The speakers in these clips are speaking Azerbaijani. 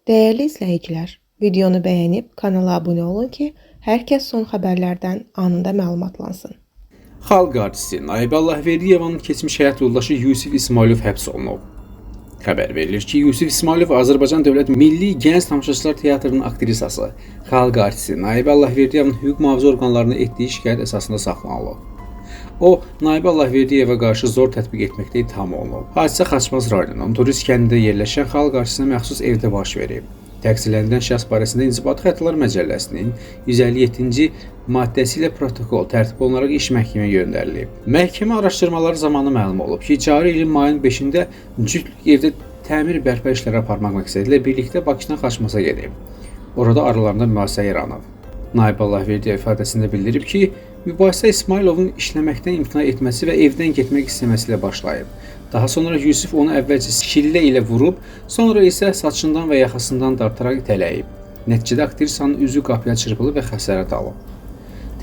Dəyərli izləyicilər, videonu bəyənib kanala abunə olun ki, hər kəs son xəbərlərdən anında məlumatlansın. Xalq artisti Naibə Allahverdiyevanın keçmiş həyat yoldaşı Yusif İsmailov həbs olunub. Xəbər verilir ki, Yusif İsmailov Azərbaycan Dövlət Milli Gənc Tamaşaçılar Teatrının aktrisası, xalq artisti Naibə Allahverdiyevanın hüquq mühafizə orqanlarına etdiyi şikayət əsasında saxlanılıb. O, Naibə Allahverdiyeva qarşı zor tətbiq etməkdə ittiham olunub. Hadisə Xaçmaz rayonunun Turist kəndində yerləşən xalq artistinə məxsus evdə baş verib. Təqsirləndirilən şəxs barəsində İnzibati Xətalar Məcəlləsinin 157-ci maddəsi ilə protokol tərtib olunaraq iş məhkəməyə göndərilib. Məhkəmə araşdırmaları zamanı məlum olub ki, cari ilin mayın 5-də cütlük evdə təmir bərpa işləri aparmaq məqsədilə birlikdə Bakıdan Xaçmaza gedib. Orada aralarında mübahisə yaranıb. Naibə Allahverdiyev ifadəsində bildirib ki, mübahisə İsmailovun işləməkdən imtina etməsi və evdən getmək istəməsi ilə başlayıb. Daha sonra Yusif onu əvvəlcə şillə ilə vurub, sonra isə saçından və yaxasından dartaraq itələyib. Nəticədə aktrisanın üzü qapıya çırpılıb və xəsarət alıb.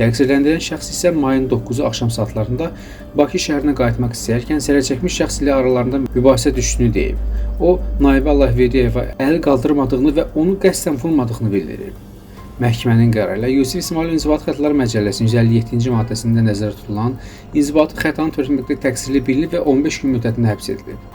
Təqsirləndirilən şəxs isə mayın 9-u axşam saatlarında Bakı şəhərinə qayıtmaq istəyərkən zərər çəkmiş şəxs ilə aralarında mübahisə düşdüyünü deyib. O, Naibə Allahverdiyeva əl qaldırmadığını və onu qəsdən vurmadığını bildirib. Məhkəmənin qərarı ilə Yusif İsmailov İnzibati Xətalar Məcəlləsinin 157-ci maddəsində nəzərdə tutulan inzibati xətanı törətməkdə təqsirli bilinib və 15 gün müddətinə həbs edilib.